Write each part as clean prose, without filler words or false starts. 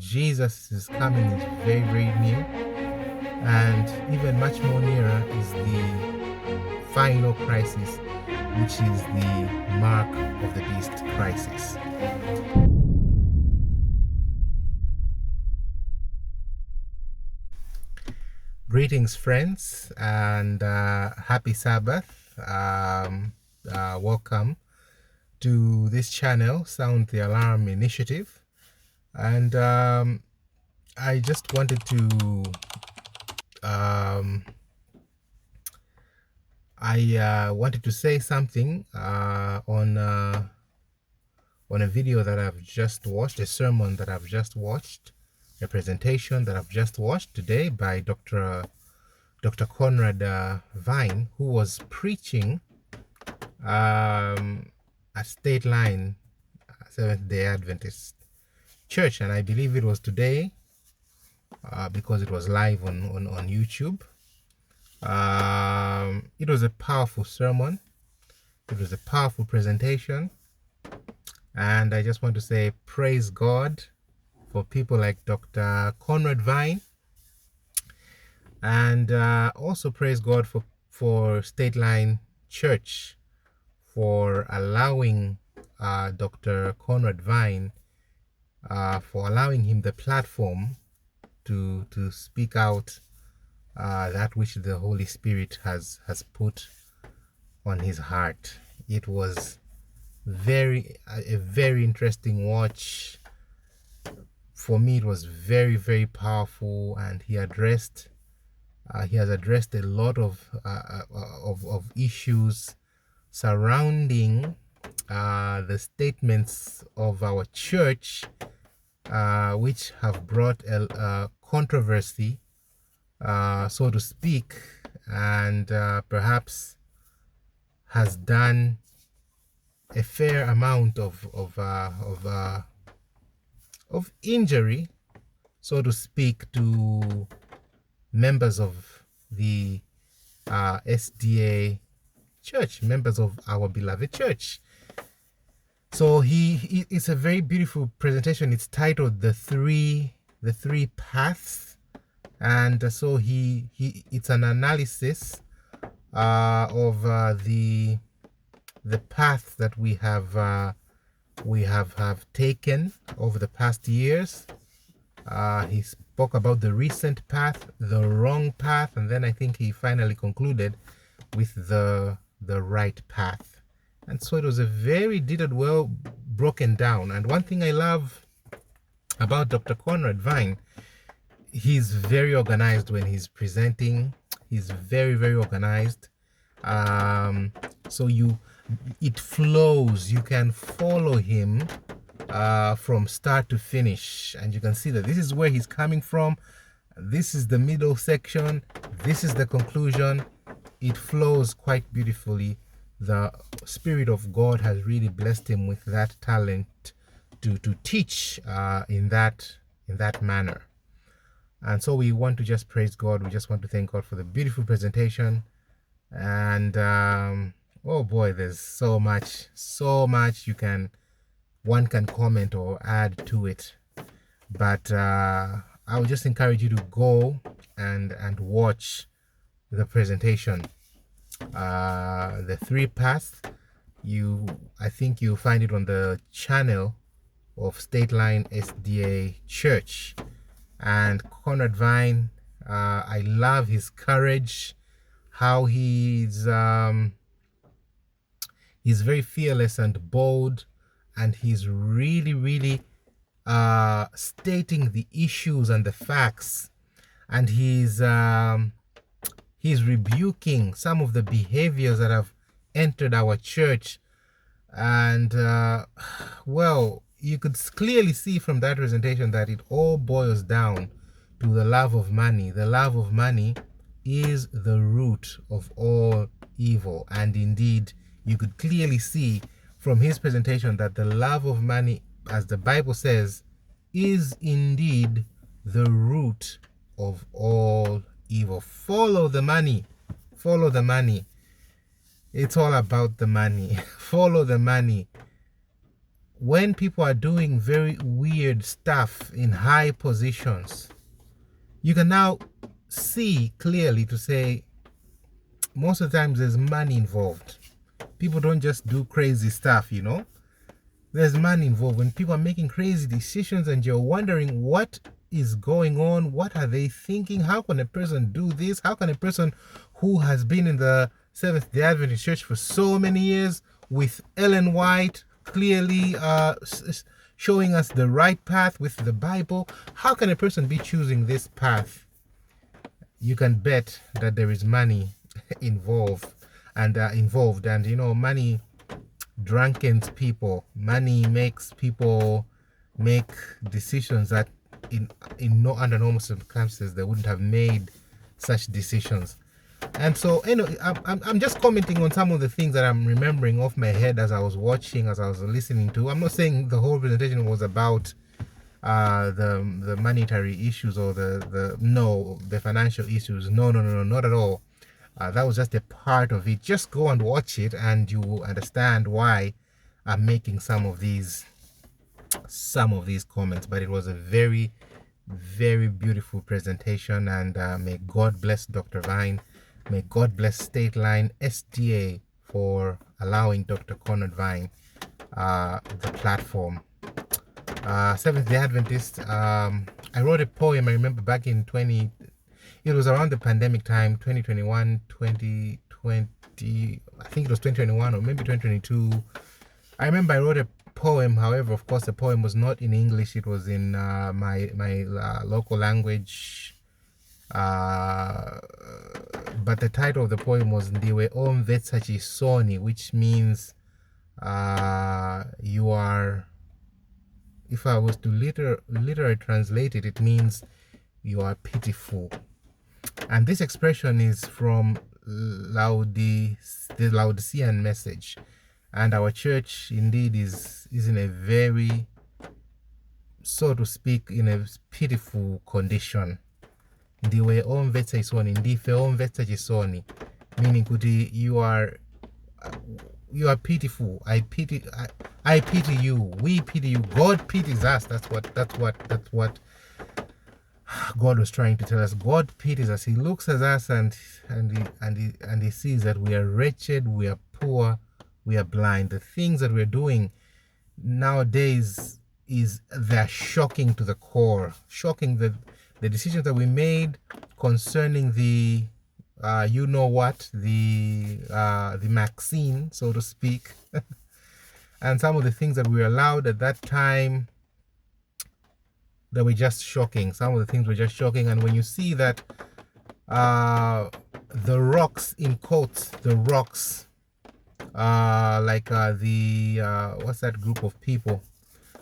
Jesus' coming is very, very near, and even much more nearer is the final crisis, which is the mark of the beast crisis. Greetings, friends, and happy Sabbath. Welcome to this channel, Sound the Alarm Initiative. And I just wanted to wanted to say something on a video that I've just watched, a sermon that I've just watched, a presentation that I've just watched today by Dr. Conrad Vine, who was preaching at Stateline Seventh-day Adventist Church, and I believe it was today because it was live on YouTube. It was a powerful sermon. It was a powerful presentation, and I just want to say praise God for people like Dr. Conrad Vine, and also praise God for Stateline Church for allowing Dr. Conrad Vine, for allowing him the platform to speak out that which the Holy Spirit has put on his heart. It was a very interesting watch. For me, it was very, very powerful, and he has addressed a lot of issues surrounding the statements of our church, which have brought a controversy, so to speak, and perhaps has done a fair amount of injury, so to speak, to members of the SDA church, members of our beloved church. So it's a very beautiful presentation. It's titled the three paths, and so it's an analysis of the path that we have taken over the past years. He spoke about the recent path, the wrong path, and then I think he finally concluded with the right path. And so it was a very detailed, well broken down. And one thing I love about Dr. Conrad Vine, he's very organized when he's presenting. He's very, very organized. So it flows. You can follow him from start to finish, and you can see that this is where he's coming from. This is the middle section. This is the conclusion. It flows quite beautifully. The Spirit of God has really blessed him with that talent to teach in that manner. And so we want to just praise God. We just want to thank God for the beautiful presentation. And oh boy, there's so much one can comment or add to it. But I would just encourage you to go and watch the presentation. The three paths, I think you'll find it on the channel of Stateline SDA Church. And Conrad Vine, I love his courage, how he's very fearless and bold, and he's really stating the issues and the facts, and he's rebuking some of the behaviors that have entered our church. And well, you could clearly see from that presentation that it all boils down to the love of money. The love of money is the root of all evil, and indeed you could clearly see from his presentation that the love of money, as the Bible says, is indeed the root of all evil. Follow the money. Follow the money. It's all about the money. Follow the money. when people are doing very weird stuff in high positions, you can now see clearly to say most of the times there's money involved. People don't just do crazy stuff, you know. There's money involved. When people are making crazy decisions and you're wondering what is going on, what are they thinking, how can a person do this, how can a person who has been in the Seventh-day Adventist Church for so many years, with Ellen White clearly showing us the right path with the Bible, how can a person be choosing this path? You can bet that there is money involved, and you know, money drunkens people. Money makes people make decisions that under normal circumstances they wouldn't have made such decisions. And so anyway, I'm just commenting on some of the things that I'm remembering off my head as I was watching, as I was listening to. I'm not saying the whole presentation was about the monetary issues or the financial issues. No, not at all. That was just a part of it. Just go and watch it and you will understand why I'm making some of these comments. But it was a very, very beautiful presentation, and may God bless Dr. Vine. May God bless Stateline SDA for allowing Dr. Conrad Vine the platform. Seventh-day Adventist. I wrote a poem, I remember, back in it was around the pandemic time, 2021, 2020, I think it was 2021 or maybe 2022. I remember I wrote a poem. However, of course, the poem was not in English. It was in my local language. But the title of the poem was Ndiwe Omvetsa Chisoni, which means you are, if I was to literally translate it, it means you are pitiful. And this expression is from the Laodicean message. And our church indeed is in a very, so to speak, in a pitiful condition. Ndiwe omvetsa isoni, ndife omvetsa chisoni, meaning kuti you are pitiful. I pity you. We pity you. God pities us. That's what God was trying to tell us. God pities us. He looks at us and he sees that we are wretched, we are poor, we are blind. The things that we're doing nowadays they're shocking to the core. Shocking. The decisions that we made concerning the you know what, the Maxine, so to speak, and some of the things that we allowed at that time, that were just shocking. Some of the things were just shocking. And when you see that the rocks, in quotes, the rocks, what's that group of people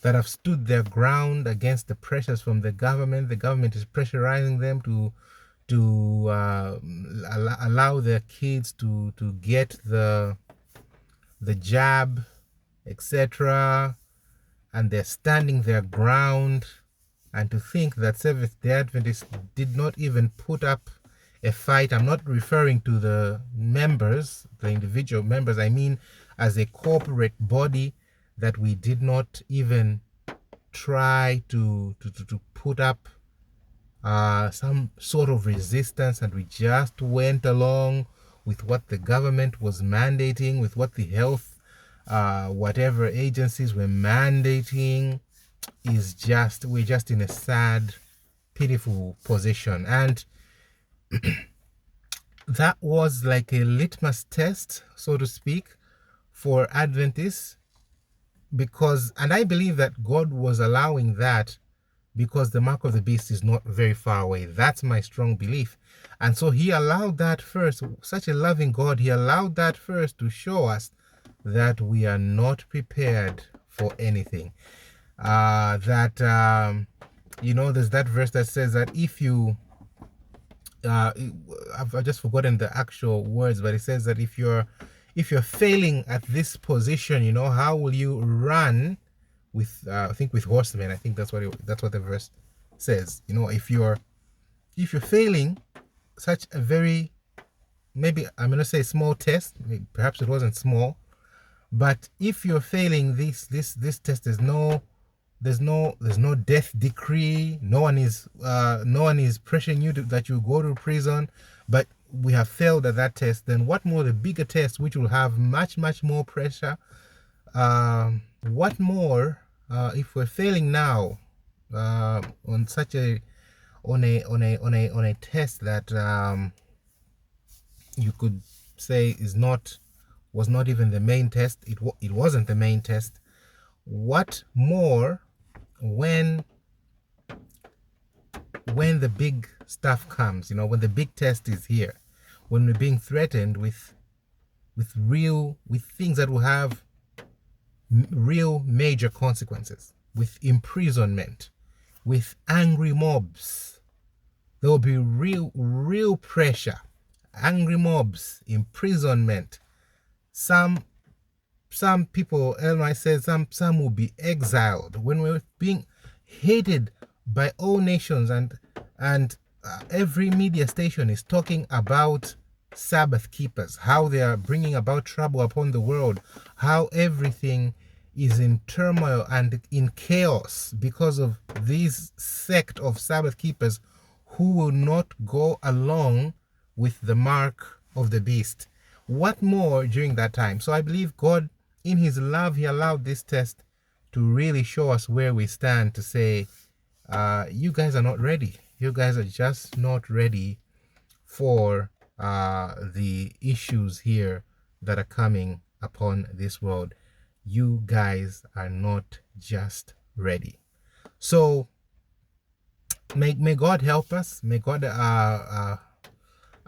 that have stood their ground against the pressures from the government is pressurizing them to allow their kids to get the jab, etc., and they're standing their ground. And to think that Seventh-day Adventists did not even put up a fight. I'm not referring to the members, the individual members. I mean, as a corporate body, that we did not even try to put up some sort of resistance, and we just went along with what the government was mandating, with what the health, whatever agencies were mandating. We're just in a sad, pitiful position. And that was like a litmus test, so to speak, for Adventists, and I believe that God was allowing that because the mark of the beast is not very far away. That's my strong belief. And so he allowed that first. Such a loving God, he allowed that first to show us that we are not prepared for anything. You know, there's that verse that says that if you I've just forgotten the actual words, but it says that if you're failing at this position, you know, how will you run with I think with horsemen? I think that's what the verse says. You know, if you're failing such a very, maybe I'm gonna say small test, perhaps it wasn't small, But if you're failing this test, there's no death decree. No one is pressuring you that you go to prison. But we have failed at that test. Then what more the bigger test, which will have much more pressure? What more if we're failing now on such a on a test that you could say was not even the main test. It wasn't the main test. What more when the big stuff comes, when the big test is here, when we're being threatened with things that will have real major consequences, with imprisonment, with angry mobs. There will be real pressure, angry mobs, imprisonment. Some people, Elmai says, some will be exiled. When we're being hated by all nations, and every media station is talking about Sabbath keepers, how they are bringing about trouble upon the world, how everything is in turmoil and in chaos because of this sect of Sabbath keepers who will not go along with the mark of the beast. What more during that time? So I believe God, in his love, he allowed this test to really show us where we stand, to say, you guys are not ready. You guys are just not ready for the issues here that are coming upon this world. You guys are not just ready. So may God help us. May God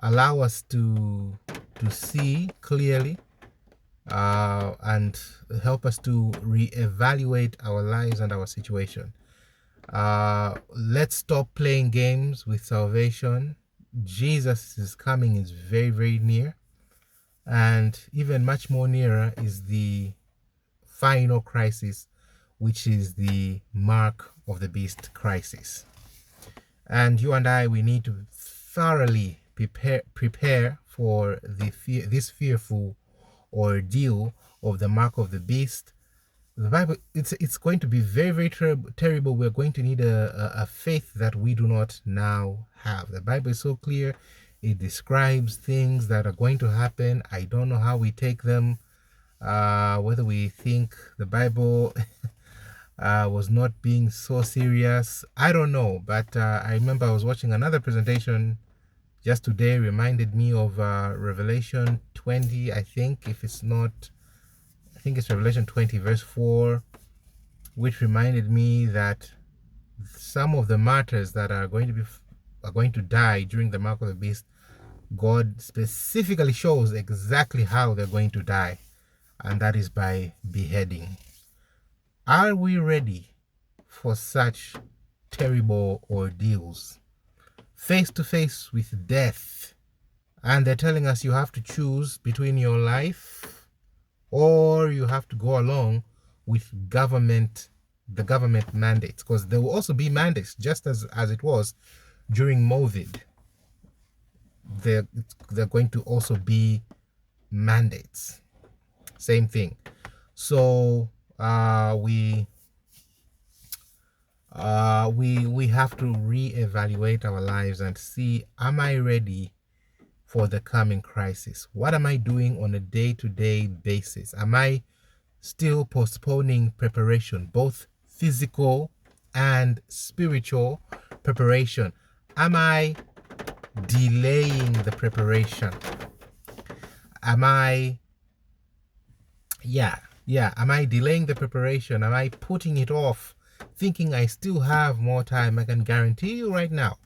allow us to see clearly and help us to reevaluate our lives and our situation. Let's stop playing games with salvation. Jesus' coming is very near, and even much more nearer is the final crisis, which is the mark of the beast crisis. And you and I, we need to thoroughly prepare for this fearful ordeal of the mark of the beast. The Bible, it's going to be very terrible. We're going to need a faith that we do not now have. The Bible is so clear. It describes things that are going to happen. I don't know how we take them, whether we think the Bible was not being so serious. I don't know, but I remember I was watching another presentation just today, reminded me of Revelation 20, I think. If it's not, I think it's Revelation 20 verse 4, which reminded me that some of the martyrs that are going to die during the mark of the beast, God specifically shows exactly how they're going to die, and that is by beheading. Are we ready for such terrible ordeals? Face to face with death, and they're telling us you have to choose between your life or you have to go along with the government mandates, because there will also be mandates, just as it was during COVID. They're going to also be mandates. Same thing. So we have to reevaluate our lives and see, am I ready for the coming crisis? What am I doing on a day-to-day basis? Am I still postponing preparation, both physical and spiritual preparation? Am I delaying the preparation? Am I delaying the preparation? Am I putting it off, thinking I still have more time? I can guarantee you right now,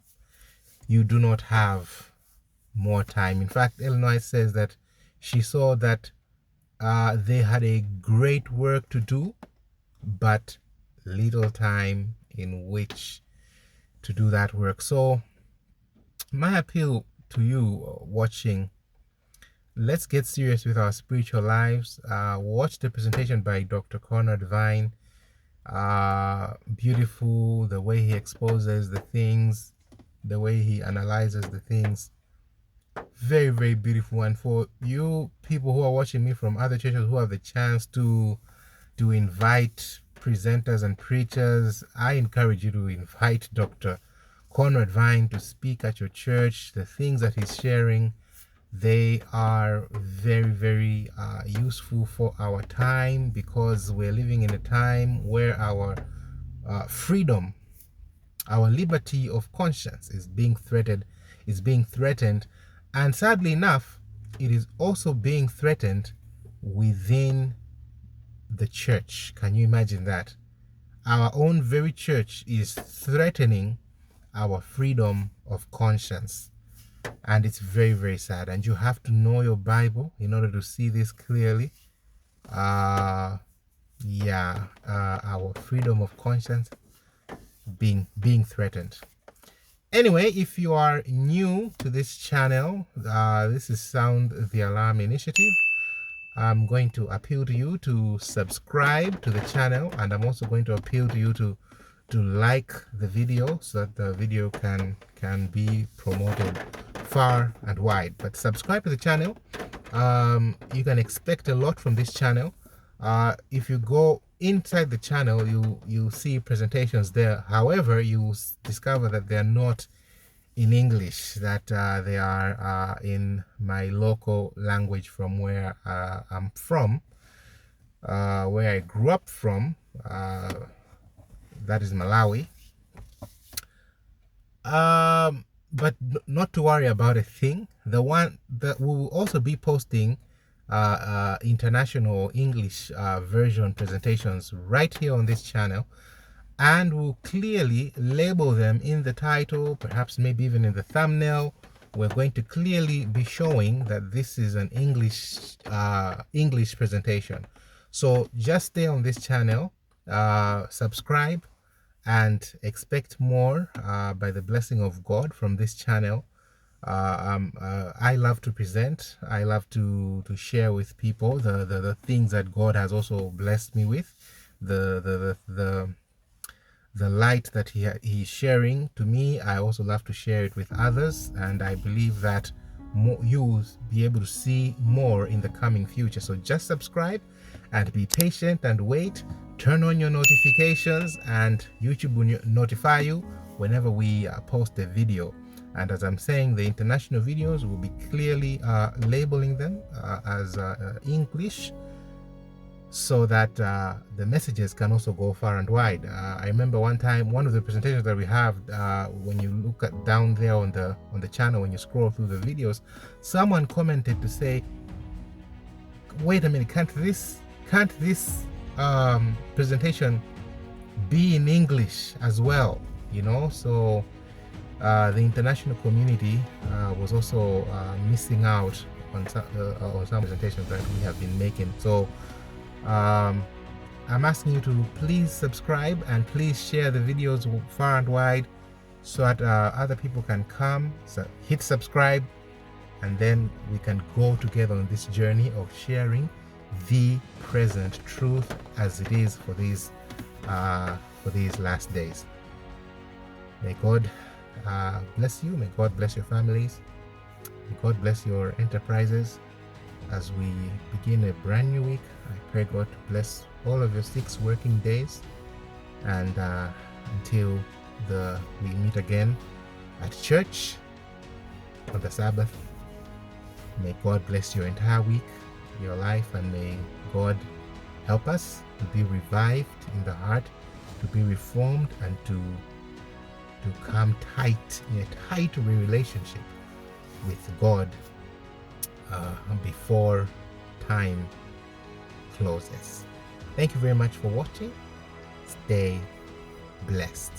you do not have more time. In fact, Illinois says that she saw that they had a great work to do, but little time in which to do that work. So my appeal to you watching, let's get serious with our spiritual lives. Watch the presentation by Dr. Conrad Vine. Beautiful, the way he exposes the things, the way he analyzes the things. Very, very beautiful. And for you people who are watching me from other churches who have the chance to invite presenters and preachers, I encourage you to invite Dr. Conrad Vine to speak at your church. The things that he's sharing, they are very, very useful for our time, because we're living in a time where our freedom, our liberty of conscience is being threatened, and sadly enough, it is also being threatened within the church. Can you imagine that? Our own very church is threatening our freedom of conscience, and it's very, very sad. And you have to know your Bible in order to see this clearly. Our freedom of conscience being threatened. Anyway, if you are new to this channel, this is Sound the Alarm Initiative. I'm going to appeal to you to subscribe to the channel, and I'm also going to appeal to you to like the video so that the video can be promoted far and wide. But subscribe to the channel. You can expect a lot from this channel. If you go inside the channel, you see presentations there. However, you discover that they're not in English, that they are in my local language from where I'm from, where I grew up from. That is Malawi. But not to worry about a thing. The one that we will also be posting international English version presentations right here on this channel, and we'll clearly label them in the title, perhaps maybe even in the thumbnail. We're going to clearly be showing that this is an English presentation. So just stay on this channel, subscribe, and expect more by the blessing of God from this channel. I love to present. I love to share with people the things that God has also blessed me with, the light that he's sharing to me. I also love to share it with others, and I believe that you will be able to see more in the coming future. So just subscribe and be patient and wait. Turn on your notifications, and YouTube will notify you whenever we post a video. And as I'm saying, the international videos will be clearly labeling them as English, so that the messages can also go far and wide. I remember one time, one of the presentations that we have, when you look at down there on the channel, when you scroll through the videos, someone commented to say, wait a minute, can't this presentation be in English as well? You know, so the international community was also missing out on some presentations that we have been making. So I'm asking you to please subscribe, and please share the videos far and wide, so that other people can come. So hit subscribe, and then we can go together on this journey of sharing the present truth as it is for these last days. May God bless you. May God bless your families. May God bless your enterprises. As we begin a brand new week, I pray God to bless all of your 6 working days. And until we meet again at church on the Sabbath, may God bless your entire week, your life, and may God help us to be revived in the heart, to be reformed, and to come tight, in a tight relationship with God before time closes. Thank you very much for watching. Stay blessed.